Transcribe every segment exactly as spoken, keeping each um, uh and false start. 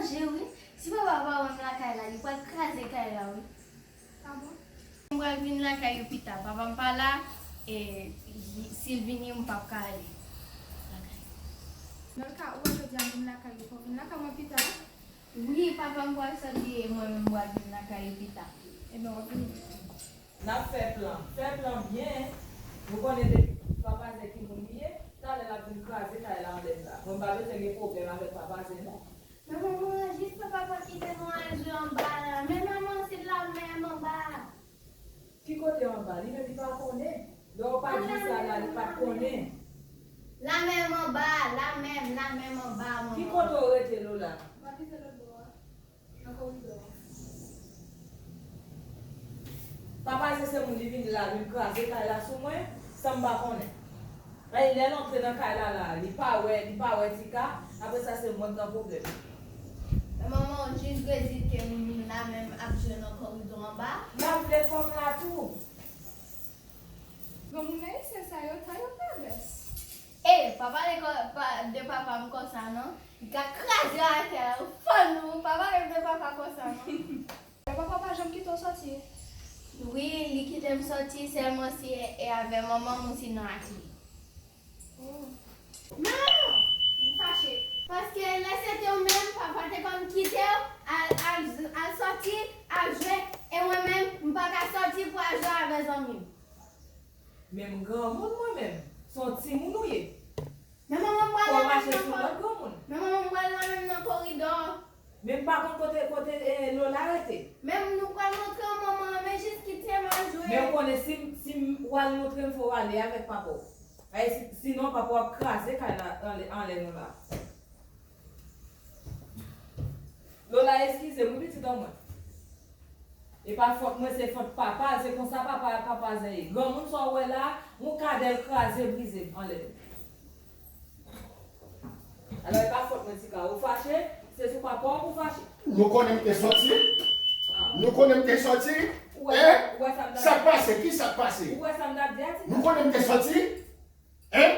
Manje wi. Si papa pa wè m lakay la, li pral kraze kay la wi. Ah bon? M pral vin lakay ou pita. Papa m pa la, e si l vini, m p ap ka ale lakay. Nolka, ou wè jodi a m vin lakay ou, fò w vin lakay mwen pita. Wi, papa m pral sòti e mwen menm m pral vin lakay ou pita. Ebyen, w ap vini. N ap fè plan. Fè plan byen. Nou konnen depi Papa Zen ki moun li ye, talè l ap vin kraze kay la anlè m la. Mwen m pa bezwen gen pwoblèm avèk Papa Zen non. Men manman, jis papa pa kite nou al jwe anba la. Men manman, se lamèm anba. Ki kote anba? Li menm li pa konnen. Lè w pa di sa la, li pa t konnen. Lamèm anba, lamèm, lamèm anba, manman. Ki kote w rete, Lola? M ap rete lòt bò a. Nan koridò a. Papa Zen se moun li vin la, vin kraze kay la sou mwen, san m pa konnen. Ay, lè l antre nan kay la, la, li pa wè, li pa wè Tika, apre sa se mwen k nan pwoblèm. Men manman, ou jis dwe di ke moun la menm ap jwe nan koridò anba. M ap vle fè m la tou. Granmoun ayisyen sa yo, tan yo travès. E, pa pale ko- pa- de papa m konsa non. Li ka kraze atè a, fann ou, pa pale de papa konsa non. Men papa pa janm kite w sòti? Wi, li kite m sòti sèlman si e avè manman m ou sinon ak li. Oh. Non, non, non, m fache. Paske lè se te ou menm, papa te konn kite w al, al, al sòti, al jwe, e mwen menm, m pa ka sòti pou al jwe avè zanmi m. Men m granmoun mwen menm, se yon timoun ou ye. Men manman m pral la menm nan kò- Men manman m pral la menm nan koridò. Men m pa konn kote, kote, eh, Lola rete. Men nou pral montre w manman an, men jis kite m al jwe. Men w konnen si m, si m, w al montre m fò w ale avèk papa w. Ay, si- sinon papa w ap kraze kay la anlè, anlè nou la. Lola, eskize m wi pitit an mwen. E pa fòt mwen, se fòt papa, se konsa papa, papa Zen ye. Granmoun sa w wè la, yon kadè l kraze, brize anlè. Alò, e pa fòt mwen, Tika. Ou fache, se sou papa w pou fache. Nou konnen m te sòti. Ah. Nou konnen m te sòti. Ou wè, eh? Ou wè sa m t ap di? Sa k pase? Ki sa k pase? Ou wè sa m t ap di a, Tika? Nou konnen m te sòti. Hein?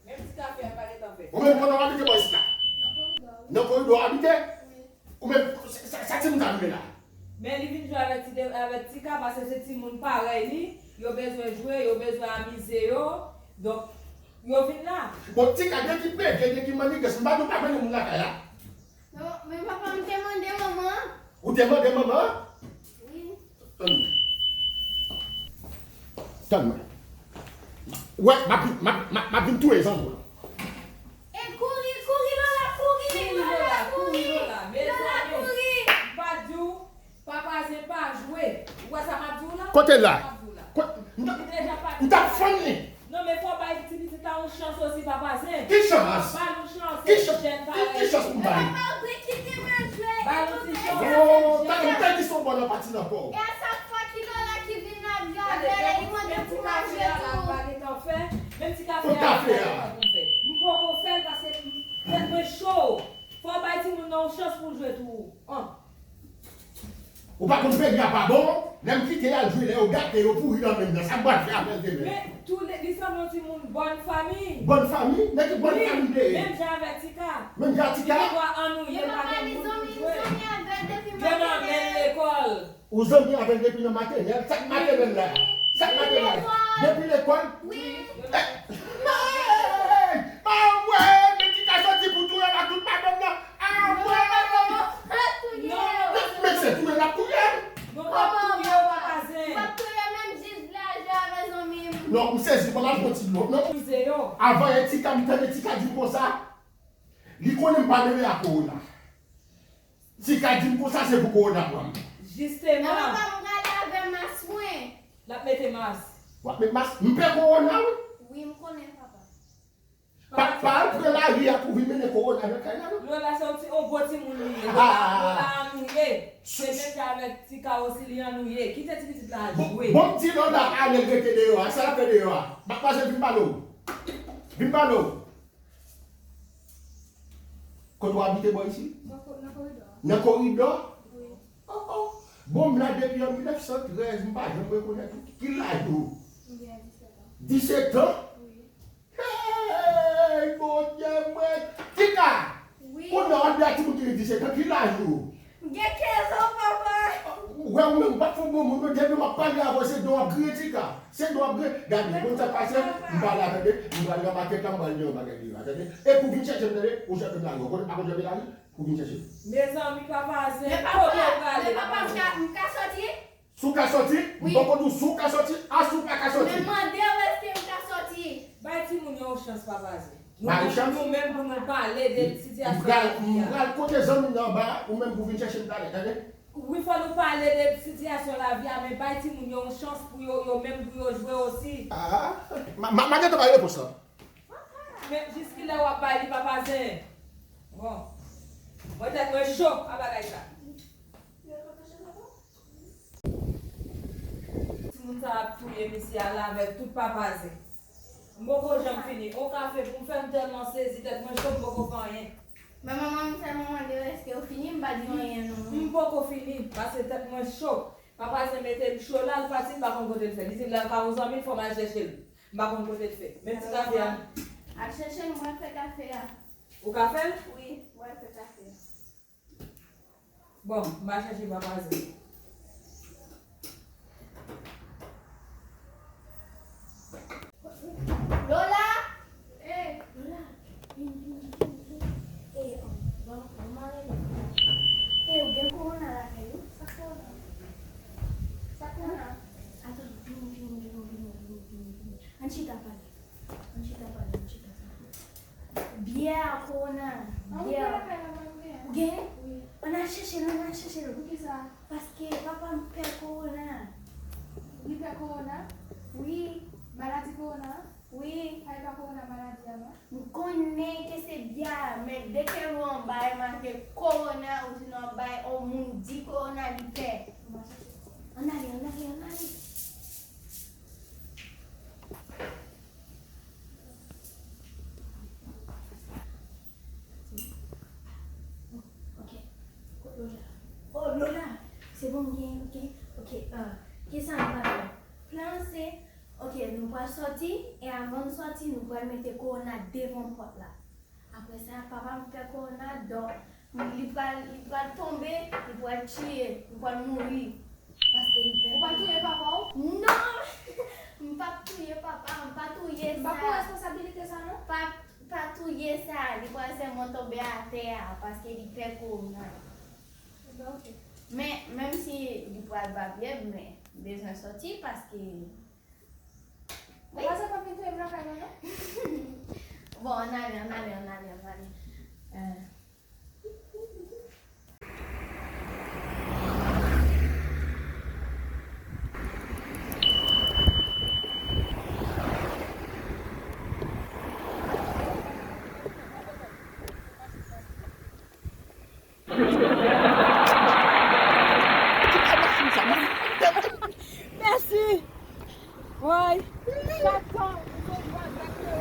Menm ti kafe a pa gentan fèt. Ou menm kote w abite bò isit la? Nan koridò a w abite? Wi. Ou menm, sa, sa, sa timoun sa vin la? Men li vin jwe avèk ti de- avèk Tika, paske se timoun parèy li, yo bezwen jwe, yo bezwen amize yo. Donk, yo vin la. Bon, Tika, de ki pede, de ki mannigans, m pa di w pa mennen moun lakay la. Non, men papa, m te mande manman. Ou te mande manman? Wi. Tann mwen. Tann mwen. Wè, m ap vin, m ap, m ap, m ap vin touye zanmi w. E kouri, kouri, Lola, kouri! Kouri, Lola, kouri, Lola. Lola, kouri! M pa di w, Papa Zen pa jwe. Ou wè sa m ap di w la? Kote l la? Sa m ap di w la. Ko- m t- Li deja pati. M t ap fann li. Non, men fò w bay ti pitit la yon chans osi, Papa Zen. Ki chans? Ba l yon chans, se yon jèn parèy li. Ki chans pou m ba li? Papa, ou dwe kite m al jwe. Ba l yon ti chans. Oh, tande, m pèdi son bò nan pati nan kò w. E a chak fwa ki Lola ki vin ap jwe avè l, li mande pou m al jwe tou. Menm ti kafe a la, m pa gentan fè. Menm ti kafe a la, m pa gentan fè. M poko fè l paske tèt mwen cho. Fò w bay timoun nan yon chans pou l jwe tou. An. Ou pa konn peyi a pa bon, lè m kite y al jwe, lè yo gate, yo pouri nan men m nan, sa m pral fè avè l demen? Men, tou le, li sanble yon timoun bòn fanmi. Bòn fanmi? Nan ki bòn fanmi li ye? Wi, menm jan avèk Tika. Menm jan ak Tika? Li gen dwa annwiye, pa gen moun pou jwe. Yo manmen l lekòl. Ou zanmi avè l depi nan matènèl? Sa k matènèl la? Sa k matènèl la? Depi lekòl? Wi. Eh, hey! Anmwey, men Tika sòti pou touye m ak tout madanm nan. Anmwey! Non, non, men se touye l ap touye m. Non, w ap touye w, Papa Zen. W ap touye menm jis vle al jwe avè zanmi m. Non, m sezi, ban m al pran ti dlo. Non. Avan yè Tika, m tande Tika di m konsa. Li konnen m pa mele ak kowona. Tika di m konsa se pou kowona pran m. Jisteman. Nan papa m prale avè mas mwen. L ap mete mas. W ap met mas? M pè kowona wi. Wi, m konnen papa. Pa, pa al pran lari a pou vin mennen kowona nan kay la non. Lola se yon ti, yon gwo timoun li ye. Lola, Lola annwiye. Se menm jan avèk Tika osi li annwiye. Kite ti pitit la al jwe. Bon, m di Lola ale l rete deyò a. Sa l ap fè deyò a? M ap pase vin pale w. Vin pale w. Kote w abite bò isit? Nan ko- nan koridò a. Nan koridò? Wi. Oh, oh. Bon, m la depi an mil nèf san trèz, m pa janm rekonèt ou. Ki laj ou? M gen disèt an. Disèt an? Wi. Hey, Bondye mwen! Tika! Wi. Kounye a w ap di a timoun ki Li di se tanki laj ou. M gen kenz an, papa. Ou wè ou menm, ou pa t fè bon moun, non, depi m ap pale avè w, se do w ap griyen, Tika. Se do w ap griyen. Gade, konn sa k pase? M pale avè w, tande, m pral nan makèt la, m pral gen yon bagay deyò a, tande. Epi w vin chèche m, tande, ou janbe lari, ou konn, pa konn janbe lari, ou vin chèche m. Mezanmi, papa Zen, kote w prale, papa Zen? Men papa, m ka, m ka soti? Si w ka soti, m poko di w si w ka soti, a si w pa ka soti. Men mande w èske m ka soti. Bay timoun yo yon chans, papa Zen. Nou menm, nou menm pou nou pale de sitiyasyon lavi a. M pral kote zanmi m nan anba a, ou menm pou vin chèche m talè, tande? Wi, fò nou pale de sitiyasyon lavi a, men bay timoun yo yon chans pou yo, yo menm pou yo jwe osi. Ah, ma, ma, ma gentan bay repons lan. Men jiskilè w ap bay li, papa Zen? Bon. Mwen tèt mwen cho a bagay sa. Timoun sa ap touye misye a la avèk tout papa Zen. M poko janm fini. On kafe pou m fè m tèlman sezi, tèt mwen cho, m poko fè anyen. Men manman m fè mwen mande w èske w fini, m pa di w anyen non. M poko fini, paske tèt mwen cho. Papa Zen mete m cho la, l pati, m pa konn kote l fè. Li di m lè l ka yon zanmi l, fò m al chèche l. M pa konn kote l fè. Men ti kafe a. Al chèche l, mwen fè kafe a. Ou ka fè l? Wi, mwen fè kafe a. Bon, m a chèche papa Zen. Lola! Ey! Lola! Vin, vin, vin, vin. Ey, bon, bon, mwen rele. Ey, ou gen kowona lakay ou? Sa kowona? Sa kowona? Atann, vini, vini, vini. Ann chita pale. Ann chita pale, ann chita pale. Byè a, kowona. An, ou gen lakay la, mwen gen. Ou gen? Wi. Ann al chèche l, ann al chèche l. Poukisa? Paske papa m pè kowona. Li pè kowona? Wi. Maladi kowona? Wi. A, e pa kowona maladi a, non? M konnen ke se byè a, men dèke ou anba e make kowona, ou di non, bay on moun di kowona li pè. Ann ale, ann ale, ann ale. Ok. Kot Lola? Oh, Lola! Se bon, m gen, ok. Ok, ah, kisa nou pral fè? Plan an se, ok, nou pral sòti, e avan n sòti, nou pral mete kowona devan pòt la. Apre sa, papa m pè kowona, donk, li pral, li pral tonbe, li pral tiye, li pral mouri. Paske li pè. Ou pral touye papa w? Non! M p ap touye papa, m pa touye sa. M pa pran responsabilite sa, non. Pa, pa touye sa, li pral sèlman tonbe atè a, paske li pè kowona. Ebyen, ok. Men, menm si li pral pa byen, men, bezwen sòti, paske Ou pa santi w ap vin touye m lakay mwen, non? Bon, ann ale, ann ale, ann ale, ann ale. Euh. Mèsi. Woy. Chak tan ou sot wè avèk yo.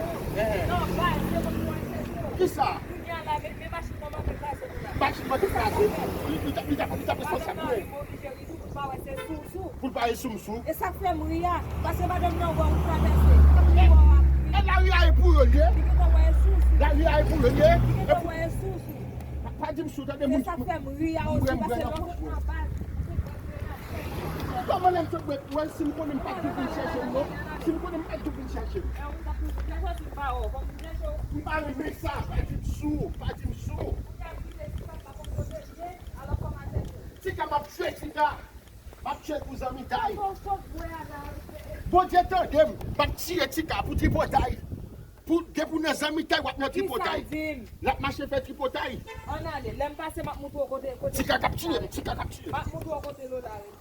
Ehe. Non, bay, se mwen ki wè chèche w. Kisa? Kounye a la, men, men machin nan manke kraze nou la. Machin manke kraze. Li, li t ap, li t ap, li t ap responsab vre. Madanm nan vin oblije ri tou pou l pa wè se sousou. Pou l pa wè soumsou. E sa k fè m ri a, paske madanm nan wè ou travèse. Li wè w ap ri. E lari a e pou yo l ye. Li gentan wè e sousou. Lari a e pou yo l ye. Li gentan wè e sousou. Pa, pa di m sou, tande moun. Se sa k fè m ri a osi, paske lè w sot nan baz, ou se bòt de la tèt. Kòman lè m sot bòt, wè, si m konnen m pa t dwe vin chèche m, non? Si m konnen m pa t dwe vin chèche m. E, ou t ap toujou fè sòti m pa wè w, kòm m chèche w. M pa renmen sa, pa di m sou, pa di m sou. Ou t ap kite Tika pa konn kote l ye, alò kòman tèt ou? Tika m ap tchwe Tika. M ap tchwe l pou zanmitay. Bondye tande m, m ap tiye Tika pou tripotay. Pou, depi w nan zanmitay, w ap nan tripotay. L ap mache fè tripotay. Ann ale, lè m pase, m ap montre w kote, kote Tika k ap tiye m, Tika k ap tiye m. M ap montre w kote Lola rete.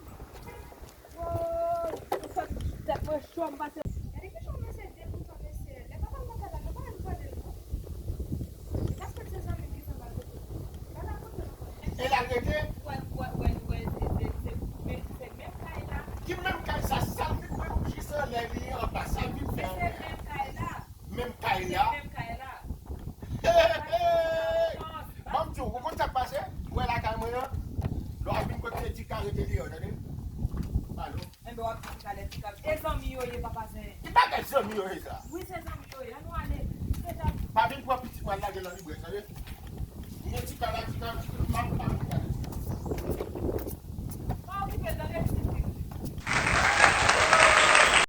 Woy, m sot tèt mwen cho, m pase. Gade ki jan mesye degoutan, mesye. Lè papa m nan kay la, nou pa al kote l, non. Paske se zanmi m ki fè m al kote l. Gade al kote l ankò. E l al rete? Wè, wè, wè, wè, se, se, se, men, se menm kay la. Ki menm kay sa? Sa l vin mwen jis anlè li anba, sa l vin fè anlè a? Se menm kay la. Menm kay la? Se menm kay la. Hey, hey, hey! Ban m di w, ou konn sa k pase? Ou wè lakay mwen an? Lè w ap vin kot Tika, rete deyò, tande? Alo? Enben, w ap di Tika lè Tika. E zanmi yo ye, papa Zen. Ki bagay zanmi yo ye sa? Wi, se zanmi yo ye. Ann nou ale. Deja. Pa vin pran pitit mwen al lage nan librè, tande? Yon ti kal a ti kal, ti kal, m ap, m ap,